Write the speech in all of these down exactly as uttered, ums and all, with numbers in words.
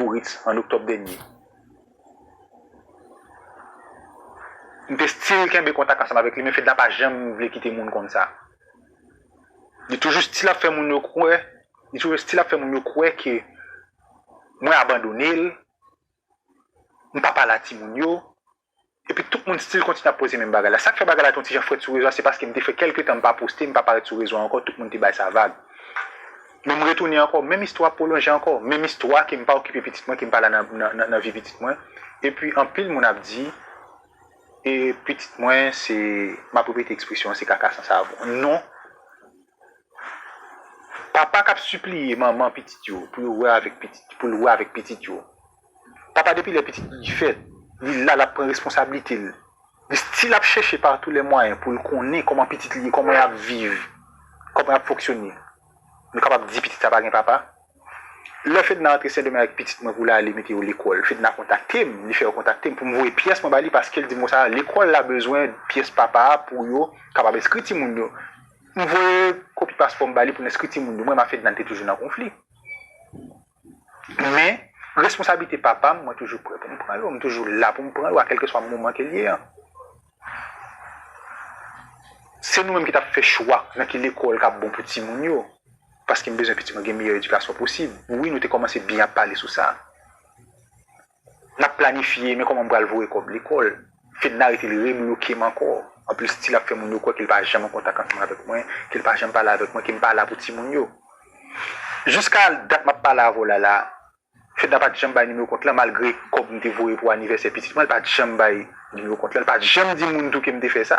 Ritz an oktòb dènye. M te still kenbe kontak ansanm avèk li, men Fedna pa janm vle kite moun konn sa. Li toujou still ap fè moun yo kwè, li toujou still ap fè moun yo kwè ke mwen abandone l, m pa pale a timoun yo, epi tout moun still kontinye ap poze menm bagay la. Sa k fè bagay la te yon ti jan frèt sou rezo a, se paske m te fè kèlke tan m pa poste, m pa parèt sou rezo a ankò, tout moun te bay sa vag. Men m retounen ankò, menm istwa ap pwolonje ankò, menm istwa ke m pa okipe pitit mwen, ke m pa la nan, nan, nan, nan vi pitit mwen. Epi anpil moun ap di, e pitit mwen, se, m ap repete ekspresyon an, se kaka san savon. Non. Papa k ap sipliye manman pitit yo pou yo wè avèk pitit, pou l wè avèk pitit yo. Papa depi lè pitit li fèt, li la, l ap pran responsablite l. Li still ap chèche pa tou lè mwayen pou l konnen kòman pitit li ye, kòman y ap viv, kòman y ap fonksyone. Nou kapab di pitit sa pa gen papa? Lè Fedna antre Sendomeng avèk pitit mwen pou l ale mete yo lekòl, Fedna kontakte m, li fè yo kontakte m pou m voye pyès mwen ba li paske l di m konsa lekòl la bezwen pyès papa a pou yo kapab enskri timoun yo. M voye kopi paspò m ba li pou l enskri timoun yo. Mwen, m ak Fedna, n te toujou nan konfli. Men, responsablite papa m, mwen toujou prè pou m pran yo. M toujou la pou m pran yo, a kèlkeswa moman ke l ye an. Se nou menm ki t ap fè chwa nan ki lekòl k ap bon pou timoun yo. Paske m bezwen pitit mwen gen meyè edikasyon posib. Wi, nou te kòmanse byen ap pale sou sa. N ap planifye, men kòman m pral voye kòb lekòl. Fedna rete, li rebloke m ankò. Anpil still ap fè moun yo kwè ke l pa janm an kontak ansanm avèk mwen, ke l pa janm pale avèk mwen, ke m pa la pou timoun yo. Jiska dat m ap pale avè w la la, Fedna pa t janm bay nimewo kont lan, malgre kòb m te voye pou anivèsè pitit mwen, l pa t janm bay nimewo kont lan, l pa t janm di moun tou ke m te fè sa.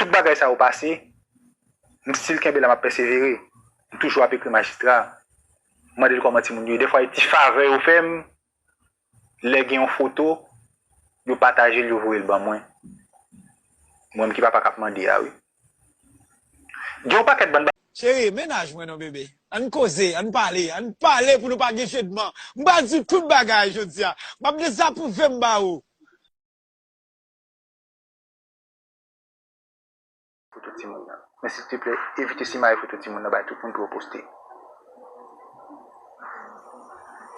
Tout bagay sa yo pase, m still kenbe la, m ap pèsevere. M toujou ap ekri majistra, mande l kòman timoun yo ye. Dèfwa, e ti favè yo fè m, lè gen yon foto, yo pataje l, yo voye l ban mwen. Mwen menm ki papa k ap mande a, wi. Gen yon pakèt bann ba- Cheri, mennaj mwen non, bebe. Ann koze, ann pale, ann pale pou nou pa gen jedman. M pral di w tout bagay jodi a. M ap dezapwouve m ba ou. Foto timoun nan. Men silteplè, evite simaye foto timoun nan bay tout moun pou yo poste.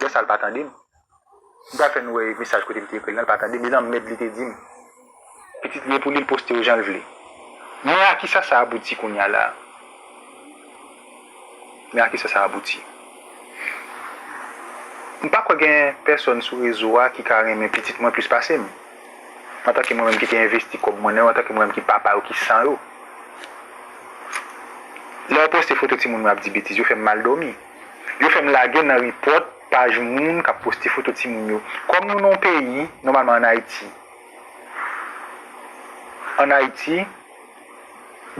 Lè sa l pa tande m. M pral fè nou wè mesaj kote m te ekri l lan, l pa tande m. E lanmèd li te di m. Pitit li e pou li, l poste yo jan l vle. Men a kisa sa abouti kounye a la a? Men a kisa sa abouti? M pa kwè gen pèsòn sou rezo a ki ka renmen pitit mwen plis pase m. Antanke mwen menm ki te envesti kòb mwen nan yo, antanke mwen menm ki papa yo, ki san yo. Lè yo poste foto timoun yo ap di betiz, yo fè m mal dòmi. Yo fè m lage nan ripòt paj moun k ap poste foto timoun yo. Kòm nou nan yon peyi, nòmalman ann Ayiti, ann Ayiti,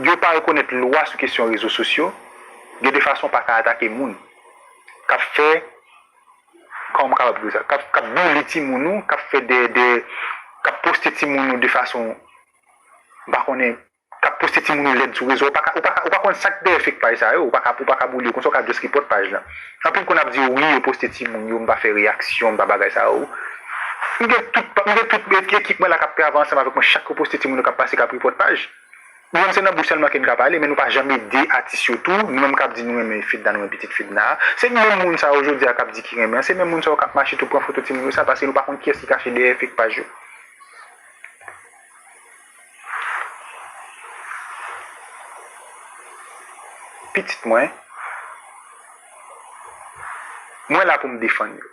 yo pa rekonèt lwa sou kesyon rezo sosyo, gen de fason w pa ka atake moun k ap fè, kòman m kapab di w sa, k ap, k ap boule timoun ou, k ap fè de, de, k ap poste timoun ou de fason, m pa konnen, k ap poste timoun ou lèd sou rezo, ou pa ka, ou pa ka, ou pa konn sa k dèyè fake paj sa yo, ou pa ka, ou pa ka boule yo konsa, ou ka just report paj la. Anpil konn ap di wi, yo poste timoun yo, m pa fè reyaksyon, m pa bagay sa yo. M gen tout, m gen tout ekip mwen la k ap travay ansanm avèk mwen, chak yo poste timoun yo k ap pase, k ap report paj. Nou menm se nan bouch sèlman ke n ka pale, men nou pa janm ede atis yo tou. Nou menm k ap di nou renmen Fedna, nou renmen pitit Fedna a. Se menm moun sa yo jodi a k ap di ki renmen an, se menm moun sa yo k ap mache tou pran foto timoun yo sa, paske nou pa konn kiyès ki kache dèyè fake paj yo. Pitit mwen, mwen la pou m defann yo.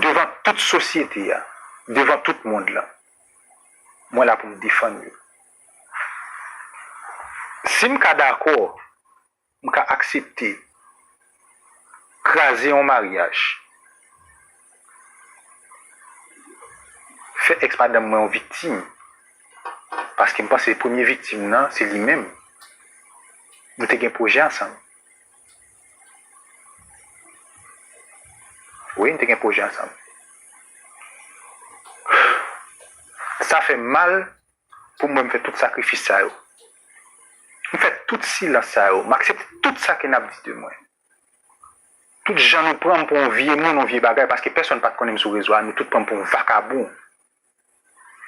Devan tout sosyete a, devan tout mond lan, mwen la pou m defann yo. Si m ka dakò, m ka aksepte kraze yon maryaj, fè èks madanm mwen yon viktim, paske m panse premye viktim nan, se li menm. Nou te gen pwojè ansanm. Wi, nou te gen pwojè ansanm. Sa fè m mal pou m wè m fè tout sakrifis sa yo. M fè tout silans sa yo. M aksepte tout sa ke n ap di de mwen. Tout jan nou pran m pou yon vye moun, yon vye bagay, paske pèsonn pa t konnen m sou rezo a, nou tout pran m pou yon vakabon.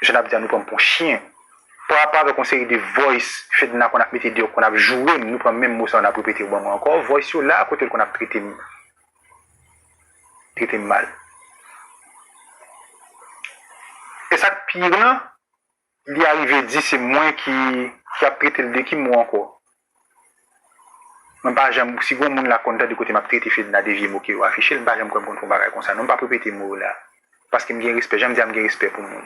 Jan n ap di a, nou pran m pou yon chyen. Pa rapò avèk yon seri de voice Fedna konn ap mete deyò, konn ap joure m, nou pran menm mo sa yo, n ap repete yo ban mwen ankò. Voice yo la, kote l konn ap trete m, trete m mal. E sa k pi ire lan, li arive di se mwen ki, ki ap trete l de ki mo ankò? Mwen pa janm, si gon moun la konn tande kote m ap trete Fedna de vye mo ke yo afiche l, m pa janm kwè m konn fè yon bagay konsa. Non, m p ap repete mo yo la. Paske m gen respè, jan m di a, m gen respè pou moun.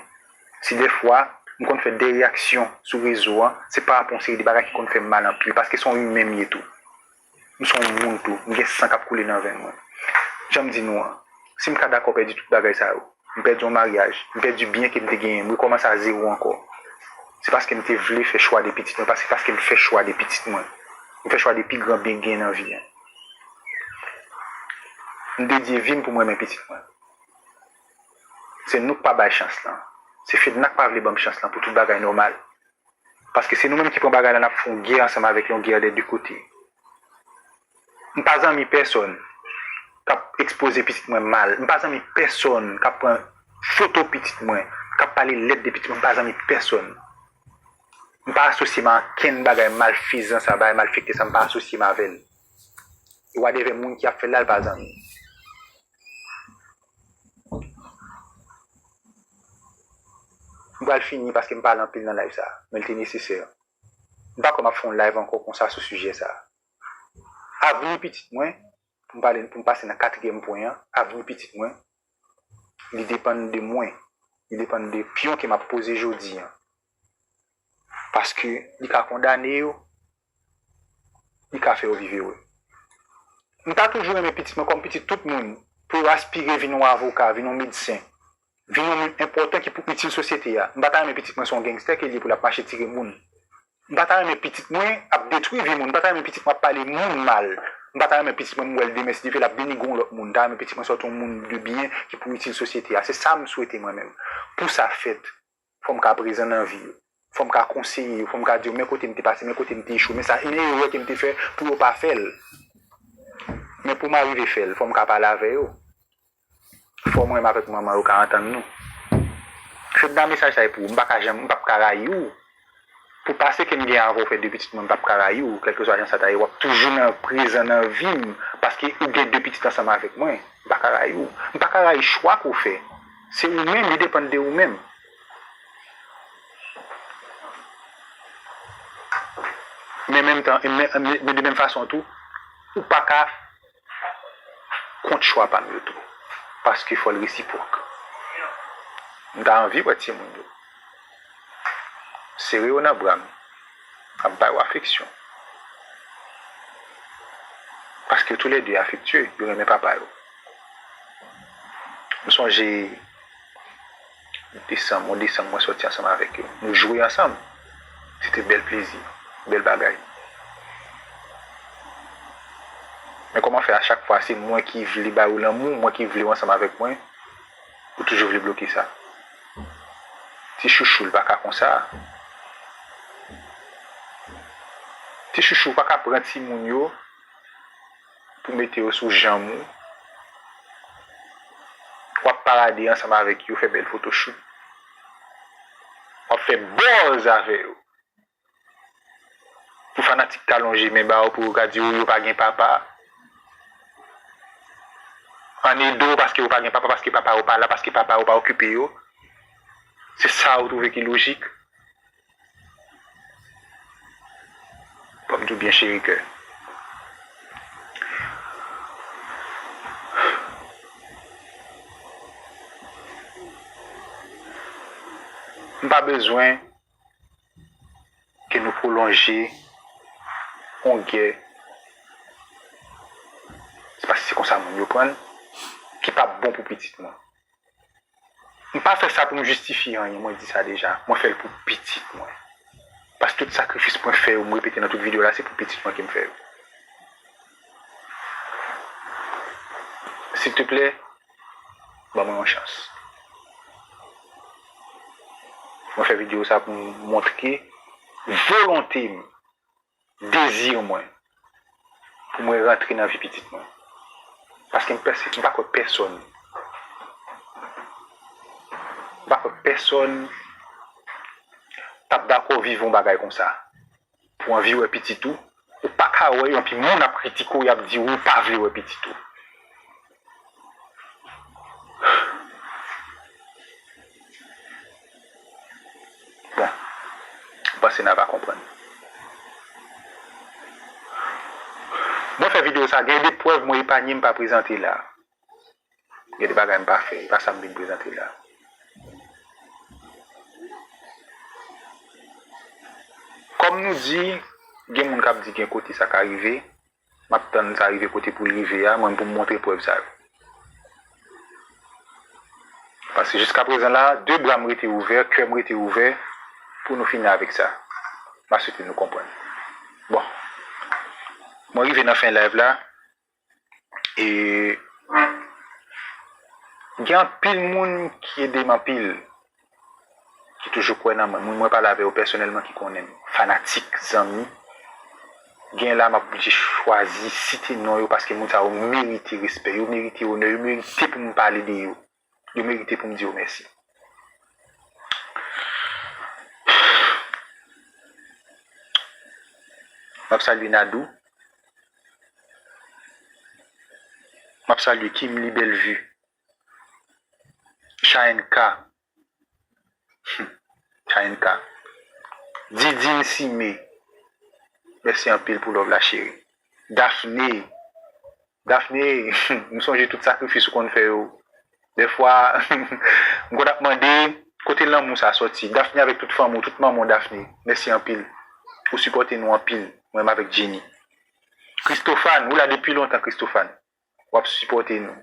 Si dèfwa, m konn fè de reyaksyon sou rezo an, se pa rapò yon seri de bagay ki konn fè m mal anpil, paske se yon imen m ye tou. M se yon moun tou, m gen san k ap koule nan venn mwen. Jan m di nou an, si m ka dakò pèdi tout bagay sa yo, m pèdi yon maryaj, m pèdi byen ke m te genyen, m rekòmanse a zewo ankò. Se paske m te vle fè chwa de pitit mwen, paske, paske m fè chwa de pitit mwen. M fè chwa de pi gran byen k genyen nan vi an. M dedye vi m pou m renmen pitit mwen. Se nou k pa bay chans lan. Se Fedna k pa vle ban m chans lan pou tout bagay nòmal. Paske se nou menm ki pran bagay la, n ap fè yon gè ansanm avèk li, yon gè de de kote. M pa zanmi pèsonn k ap ekspoze pitit mwen mal. M pa zanmi pèsonn k ap pran foto pitit mwen, k ap pale lèd de pitit mwen. M pa zanmi pèsonn. M pa asosye m a ankenn bagay malfezan sa, bagay malfekte sa, m pa asosye m avè l. E whatever moun ki ap fè l la, l pa zanmi m. M pral fini paske m pale anpil nan live sa, men l te nesesè. M pa kwè m ap fè yon live ankò konsa sou sijè sa. Avni pitit mwen, pou m pale, pou m pase nan katriyèm pwen an, avni pitit mwen, li depann de mwen. Li depann de pyon ke m ap poze jodi an. Paske li ka kondane yo, li ka fè yo viv ere. M ta toujou renmen pitit mwen kòm pitit tout moun, pou yo aspire vin yon avoka, vin yon medsen, vin yon moun enpòtan ki pou itil sosyete a. M pa ta renmen pitit mwen se yon gangstè ke l ye pou l ap mache tire moun. M pa ta renmen pitit mwen ap detwi vi moun. M pa ta renmen pitit mwen ap pale moun mal. M pa ta renmen pitit mwen m wè l demen, si Dye vle, l ap denigre yon lòt moun. M ta renmen pitit mwen sòti yon moun de byen ki pou itil sosyete a. Se sa m swete mwen menm. Pou sa fèt, fò m ka prezan nan vi yo. Fò m ka konseye yo. Fò m ka di yo, men kote m te pase, men kote m te echwe, men sa, men erè ke m te fè pou yo pa fè l. Men pou m arive fè l, fò m ka pale avè yo. Fò mwen menm avèk manman yo ka antann nou. Fedna, mesaj sa e pou ou. M pa ka janm, m p ap ka rayi w. Pou pase ke m gen avè w fè de pitit mwen, m p ap ka rayi w. Kèlkeswa jan sa ta ye, w ap toujou nan prezan nan vi m. Paske ou gen de pitit ansanm avèk mwen. M pa ka rayi w. M pa ka rayi chwa ke w fè. Se ou menm, li depann de ou menm. Men menm tan, men, men, men de menm fason tou, ou pa ka kont chwa pa m yo tou. Paske fò l resipwòk. M ta anvi wè timoun yo. Sere yo nan bra m. Ap ba yo afeksyon. Paske toulède afektye, yo renmen papa yo. M sonje desanm, yon desanm mwen sòti ansanm avèk yo. Nou jwe ansanm. Se te bèl plezi, bèl bagay. Men kòman fè a chak fwa se mwen ki vle ba yo lanmou, mwen ki vle yo ansanm avèk mwen, ou toujou vle bloke sa? Ti chouchou, l pa ka konsa. Ti chouchou, ou pa ka pran timoun yo pou mete yo sou janm ou. W ap parade ansanm avèk yo, fè bèl fotochout. W ap fè buzz avè yo. Pou fanatik ka lonje men ba yo, pou yo ka di, "Wi, yo pa gen papa." Ann ede w paske yo pa gen papa, paske papa yo pa la, paske papa yo pa okipe yo. Se sa ou twouve ki lojik? Ban m di w byen, cheri kè. M pa bezwen ke nou pwolonje yon gè. Se paske se konsa moun yo pran l, ki p ap bon pou pitit mwen. M pa fè sa pou m jistifye anyen, mwen di sa deja. Mwen fè l pou pitit mwen. Paske tout sakrifis mwen fè yo, m repete nan tout videyo la, se pou pitit mwen ke m fè yo. Silteplè, ban mwen yon chans. Mwen fè videyo sa pou m montre volonte m, dezi mwen pou mwen rantre nan vi pitit mwen. Paske m pèse, m pa kwè pèsonn, m pa kwè pèsonn t dakò viv yon bagay konsa. Pou anvi wè pitit ou, ou pa ka wè yo, anpi moun ap kritike w, y ap di w ou pa vle wè pitit ou. Bon, m panse n a va konprann. Mwen fè videyo sa, gen de prèv mwen epanye, m pa prezante la. Gen de bagay m pa fè, e pa sa m vin prezante la. Kòm nou di, gen moun k ap di gen kote sa ka rive, m ap tann sa rive kote pou l rive a, mwen pou m montre prèv sa yo. Paske jiskaprezan la, de bra m rete ouvè, kè m rete ouvè, pou nou fini avèk sa. M a swete nou konprann. Bon, mwen rive nan fen live la. E gen anpil moun ki ede m anpil, ki toujou kwè nan mwen. Moun mwen pale avè yo pèsonèlman ki konnen m, fanatik, zanmi. Gen la m ap oblije chwazi site non yo paske moun sa yo merite respè, yo merite onè, yo merite pou m pale de yo. Yo merite pou m di yo mèsi. M ap salye Nadou. M ap salye Kimly Bellevue. Chayenn K. Hmm. Chayenn K. Didine Simé. Mèsi anpil pou love la, cheri. Daphné. Daphné, m sonje tout sakrifis ou konn fè yo. Dèfwa, m konn ap mande, kote lanmou sa sòti? Daphné avèk tout fanmi w, tout manman w, Daphné. Mèsi anpil. Ou sipòte nou anpil, mwen menm avèk Jenny. Christophane, ou la depi lontan, Christophane. W ap sipòte nou.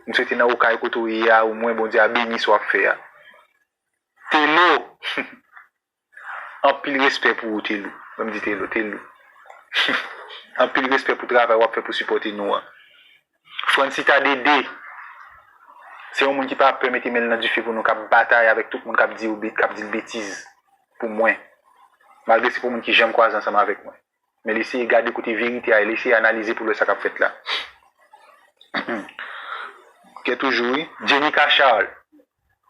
M swete nan ou kay kote w ye a, omwen Bondye a beni sa w ap fè a. Telo, anpil respè pou ou, Telo. Mwen m di Telo, Telo. Anpil respè pou travay w ap fè pou sipòte nou an. Francita Dede, se yon moun ki pa pè mete men l nan dife pou nou, k ap batay avèk tout moun k ap di yo be-, k ap di l betiz pou mwen. Malgre se pou moun ki janm kwaze ansanm avèk mwen. Men l eseye gade kote verite a, l eseye analize pou l wè sa k ap fèt la. Gen toujou, wi. Jenica Charles,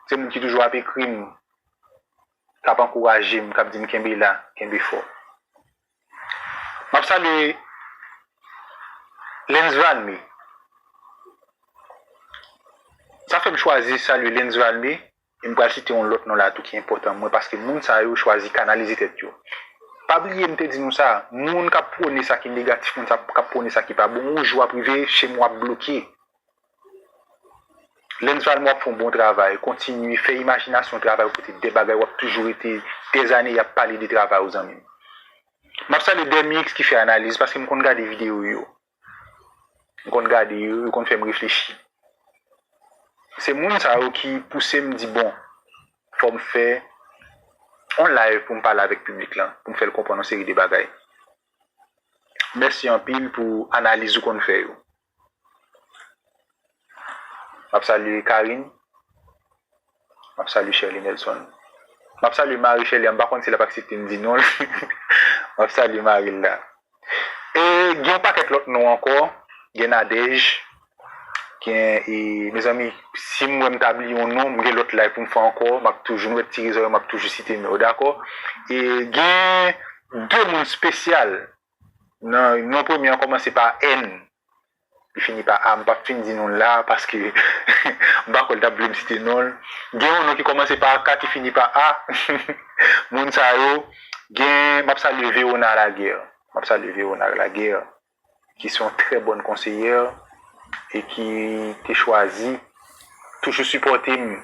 se moun ki toujou ap ekri m, k ap ankouraje m, k ap di m kenbe la, kenbe fò. M ap salye Lens Valmy. Sa fè m chwazi salye Lens Valmy, e m pral site yon lòt non la tou ki enpòtan mwen, paske moun sa yo chwazi kanalize tèt yo. Pa bliye m te di nou sa, moun k ap pwone sa ki negatif, moun sa k ap pwone sa ki pa bon, yon jou w ap rive, chez moi w ap bloke. Lens Valmy, w ap fè yon bon travay, kontinye, fè imajinasyon w travay, w pote de bagay, w ap toujou rete dèzane y ap pale de travay ou, zanmi m. M ap salye Dermix ki fè analiz, paske m konn gade videyo yo. M konn gade yo, yo konn fè m reflechi. Se moun sa yo ki pouse m di, bon, fò m fè yon live pou m pale avèk piblik lan, pou m fè l konprann yon seri de bagay. Mèsi anpil pou analiz ou konn fè yo. M ap salye Karine. M ap salye Sherly Nelson. M ap salye Marie Sherly, m pa konn si l ap aksepte m di non l. M ap salye mari l la. E gen yon pakèt lòt non ankò. Gen Nadège. Gen, e, mezanmi, si m wè m ta bliye yon non, m gen lòt live pou m fè ankò, m ap toujou, nou wè ti rezon yo, m ap toujou site non yo, dakò? E gen de moun espesyal. Nan, non premye an kòmanse pa N. Li fini pa A, m p ap fin di non l la, paske m pa kwè l t ap vle m site non l. Gen yon non ki kòmanse pa K, ki fini pa A. Moun sa yo, gen, m ap salye Verona Laguerre. M ap salye Verona Laguerre, ki se yon trè bòn konseyè e ki te chwazi toujou sipòte m